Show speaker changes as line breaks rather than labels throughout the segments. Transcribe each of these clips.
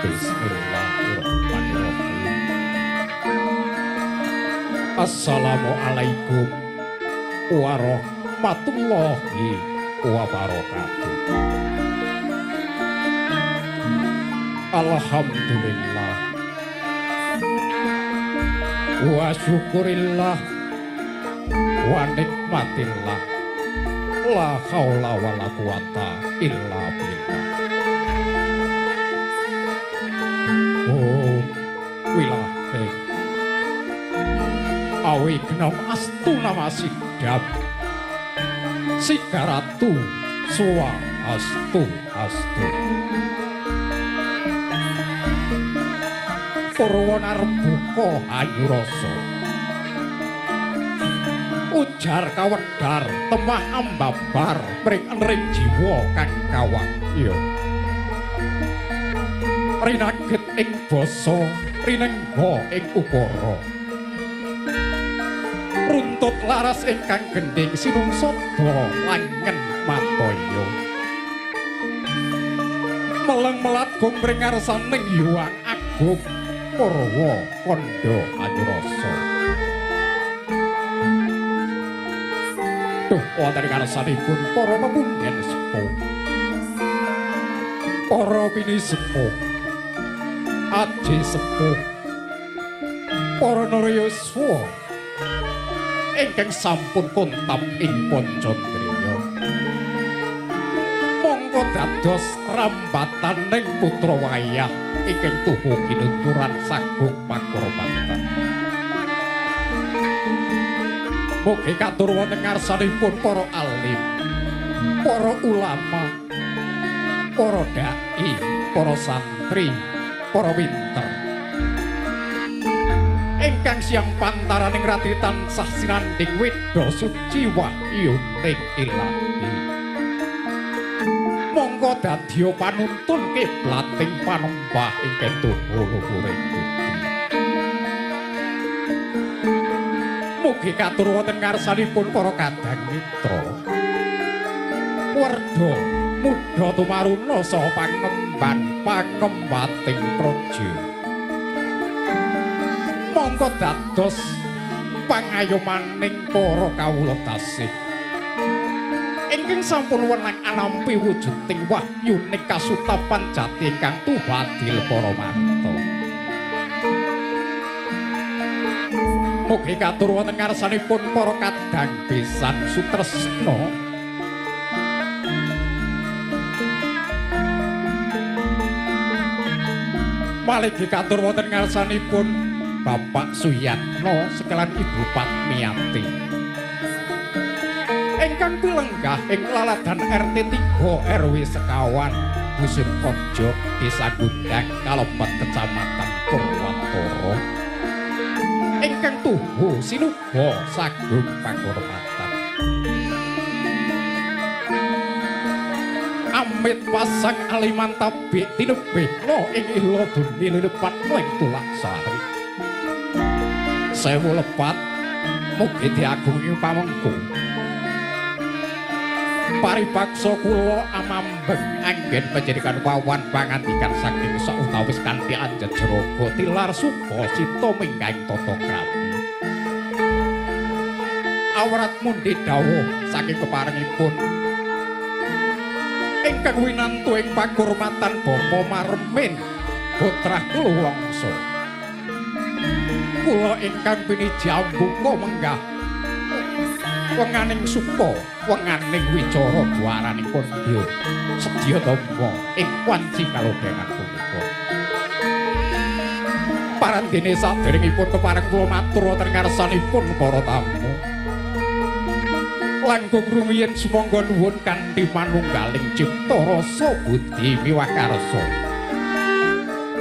Bismillahirrahmanirrahim. Assalamualaikum warahmatullahi wabarakatuh. Alhamdulillah wa syukurillah wa nikmatillah la haula wala quwata illa billah. Oh wilahe awignam astu nama sidap sigaratu suwa astu astu. Purwa narbuka anyurasa ujar kawedar temah ambabar pring enring jiwa kang kawakya rinaget ing basa rinengga ing ukara runtut laras ingkang gendhing sinungsada langen mataya meleng melat gombreng ngarsaning Hyang Agung Purwa kandha anyurasa. Duh wonten ngarsanipun para pepundhen sepuh, para pinisepuh, aji sepuh, para narayaswa ingkang sampun kontap ing Pancandriya. Mongko dados rambataning putra wayah ingkang tuhu kinuturan sagung pakurmatan. Mugi katur wonten ngarsanipun para alim, para ulama, para dai, para santri, para pinter ingkang siang pantaraning rati tansah sinandhing wedha suci wahyuning ilahi. Mongko dadya panuntun kiblating panembah ingkang tuhu luhuring budi. Mugi katur wonten ngarsanipun para kadang mitra, werda mudha tumaruna saha pangemban pangembating praja. Mongko dados pangayomaning para kawula tasih ingkang sampun wenang anampi wujuding wahyuning kasutapan jati ingkang tuwadil para marta. Mugi katur wonten ngarsanipun para kadang besan sutresna malih katur wonten ngarsanipun Bapak Suyatno sekalian Ibu Patmiati ingkang pilenggah ing laladan RT 3 RW sekawan Dusun Pojok Desa Gundang kalebet Kecamatan Purwantara ingkang tuhu sinuba sagung pakurmatan. Amit pasang aliman tabik tinebihna ing ila duni lilepat ing tulak sari. Sewu lepat mugi diagungi pamengku. Paribaksa kula amambeng anggen panjenengan wawan pangandikan saking sautawis kanthi anjet jroga tilar suka cita minggahing tata krami. Awrat mundi dawuh saking keparengipun ingkang winantu ing pakurmatan Bapa Marmin putra Kluwangsa. Kula ingkang piniji ambuka menggah wenganing suka, wenganing wicara dwaraning kandha sedya tampa ing wanci kalodhangan punika. Parandene saderengipun kepareng kula matur wonten ngarsanipun para tamu. Langkung rumiyin sumangga nuwun kanthi manunggaling cipta rasa budi miwah karsa.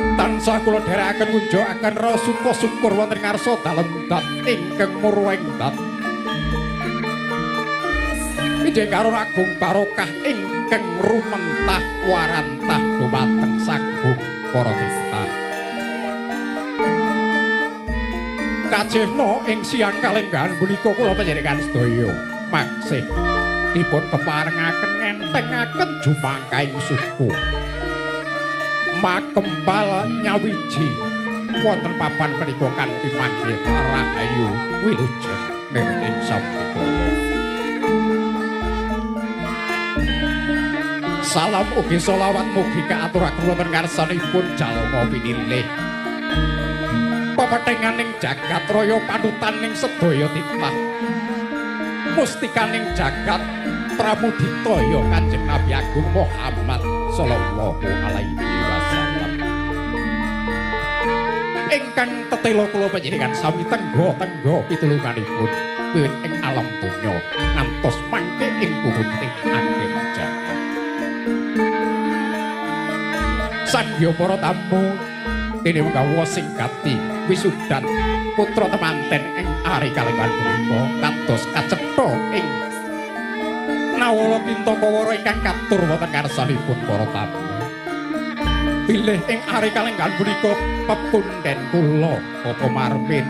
Tansah kula dherekaken ngunjukaken rasa syukur wonten ngarsa dalem dat ingkang murwing dat. Injih karon agung barokah ingkang rumentah warantah dumateng sagung para desta. Kajehna ing siang kalenggahan punika kula panjenengan sedaya maksih dipun keparengaken ngentengaken jumangkaing suku. Makempal nyawiji wonten papan menika kanthi manggih rahayu wilujeng ing sampurna. Salam ugi selawat mugi kaaturaken wonten ngarsanipun jalma pinilih. Pepethenganing jagat raya panutaning sedaya titah. Mustikaning jagat pramudita ya Kanjeng Nabi Agung Muhammad sallallahu alaihi wasallam. Ingkang tetela kula panjenengan sami tengga-tengga pitulunganipun wiwit ing alam donya ngantos mangke ing puputing akhir jagat. Sangya para tamu dene menggawa sing gati wisudan putra temanten ing ari kalenggan punika kados kacetha ing nawala kinta kawara ingkang katur wonten ngarsanipun para tamu. Bilih ing ari kalenggan punika pepundhen kula Bapak Marmin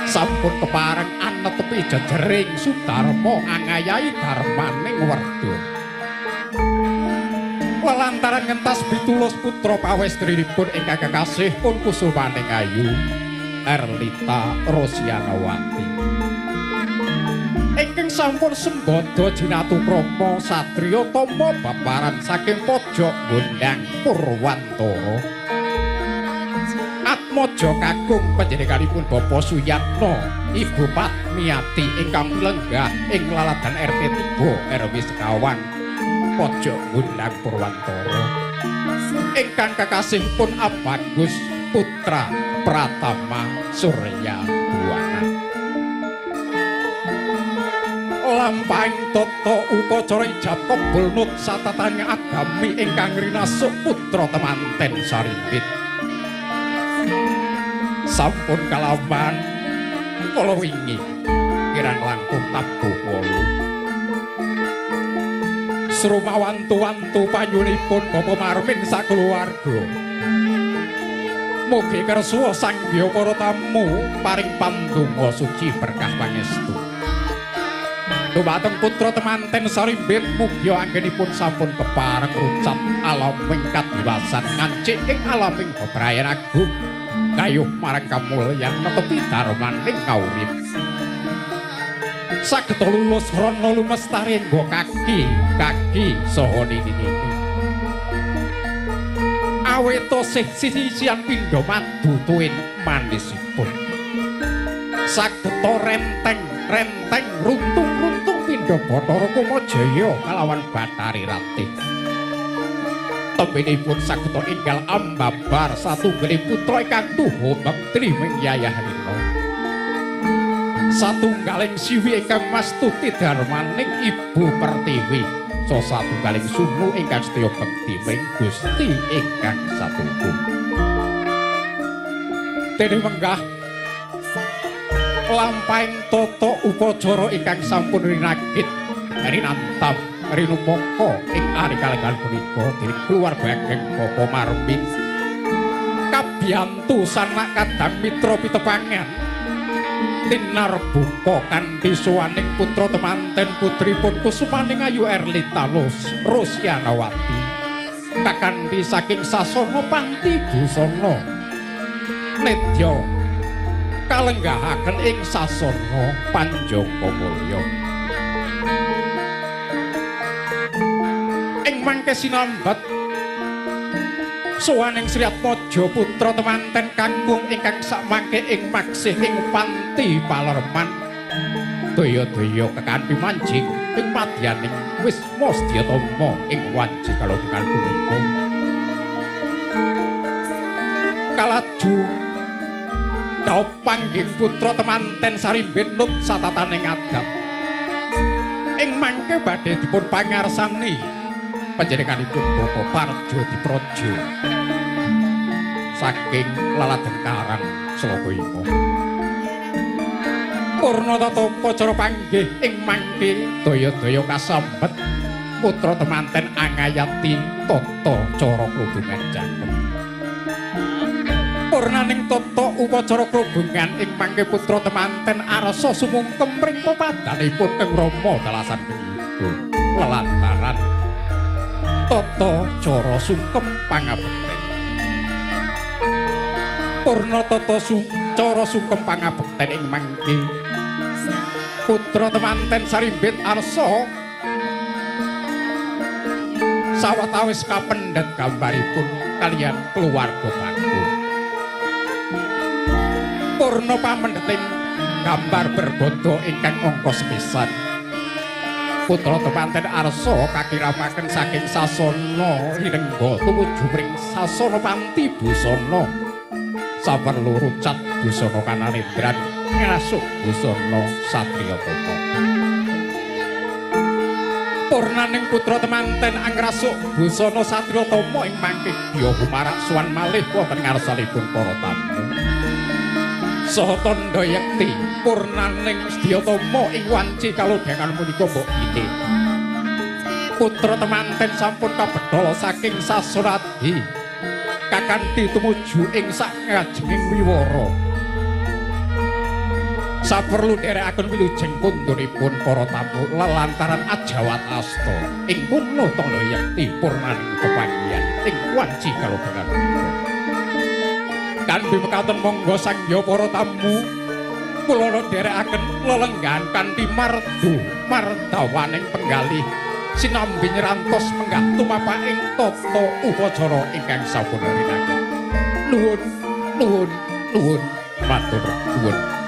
sampun kepareng anetepi jejering sudarma angayahi dharmaning werda. Lantaran ngentas pitulus putra pawestrinipun ingkang kekasih pun kusumaning ayu Erlita Rosianawati ingkang sampun sembada jinatu krama satriya tama babaran saking pojok Gondang Purwantara. Atmaja kakung panjenenganipun Bapak Suyatno, Ibu Patmiati ingkang lenggah ing laladan RT 3 RW sekawan Pojok Gondang Purwantara. Ingkang kekasih pun Abagus Putra Pratama Surya Buana. Lampahing tata upacara ijab kabul nut satatane agami ingkang rinasuk putra temanten sarimbit. Sampun kalawan kala wingi kirang langkung tabuh 8. Srumawantu-wantu panyuwunipun Bapak Marmin sakeluarga. Mugi kersa sangya para tamu paring pandonga suci berkah pangestu. Dumateng putra temanten sarimbit mugi anggenipun sampun kepareng rucat alaming kadiwasan ngancik ing alaming bebrayan agung kayuh marang kamulyan netepi dharmaning kaurip. Saged lulus rana lumestari nggo kaki kaki saha nini-nini. Awet sih sisian pindha madu tuwin manisipun. Saged renteng renteng runtung-runtung pindha Bathara Kumajaya kalawan Bathari Ratih. Tembenipun saged enggal ambabar satunggaling putra ingkang tuhu bekti ming yayah rina. Satunggaling siwi ingkang mastuti dharmaning Ibu Pertiwi, saha satunggaling sunu ingkang setya bekti ming Gusti ingkang satunggu. Dene menggah lampahing tata upacara ingkang sampun rinakit rinantam rinumangka ing ari kalenggan punika dening keluarga ageng Bapak Marmin kabiyantu sanak kadang mitra pitepangan tinarbuka kanthi suwaning putra temanten putripun kusumaning ayu Erlita Rosianawati kakanthi saking sasana panti busana nedya kalenggahaken ing sasana panjaka mulya. Ing mangke sinambat sowaning Sri Atmaja putra temanten kakung ingkang sakmangke ing maksih ing panti palerman daya-daya kekanthi manjing ing madyaning wisma Setyatama ing wanci kalodhangan punika. Kalaju dhaup panggih putra temanten sarimbit nut satataning adat ing mangke badhe dipun pangarsani panjenenganipun Bapak Parjo Diprojo saking Laladan Karang Slogohimo. Purna tata upacara panggih ing mangke daya-daya kasambet putra temanten angayati tata cara krubungan jangkep. Purnaning tata upacara krubungan ing mangke putra temanten arsa sumungkem ring pepadanipun ing Rama dalasan ibu lelantaran tata cara sungkem pangabekten. Purna tata cara sungkem pangabekten ing mangke putra temanten sarimbit arsa sawetawis kapendhet gambaripun kaliyan keluarga Bagong. Purna pamendheting gambar berbodo ingkang angka sepisan. Putra temanten arsa kakiramaken saking sasana linengga tumuju mring sasana panti busana. Saperlu rucat busana kanalendran ngrasuk busana satriya tata. Purnaning putra temanten angrasuk busana satriya tama ing mangke dya humarak suwan malih wonten ngarsanipun para tamu. Saha tandha yekti purnaning sedya tama ing wanci kalodhangan punika mbok bilih putra temanten sampun kabethala saking sasuradi kakanthi tumuju ing sakngajenging wiwara. Saperlu nderekaken wilujeng kunduripun para tamu lelantaran ajawat asta ing kono tandha yekti purnaning pepanggihan ing wanci kalodhangan punika. Kanthi mekaten monggo sangya para tamu kula nderekaken lelenggahan kanthi mardu mardawaning penggalih sinambi nyrantos menggah tumapaking tata upacara ingkang sampun rinakaken. Nuwun, nuwun, nuwun, matur nuwun.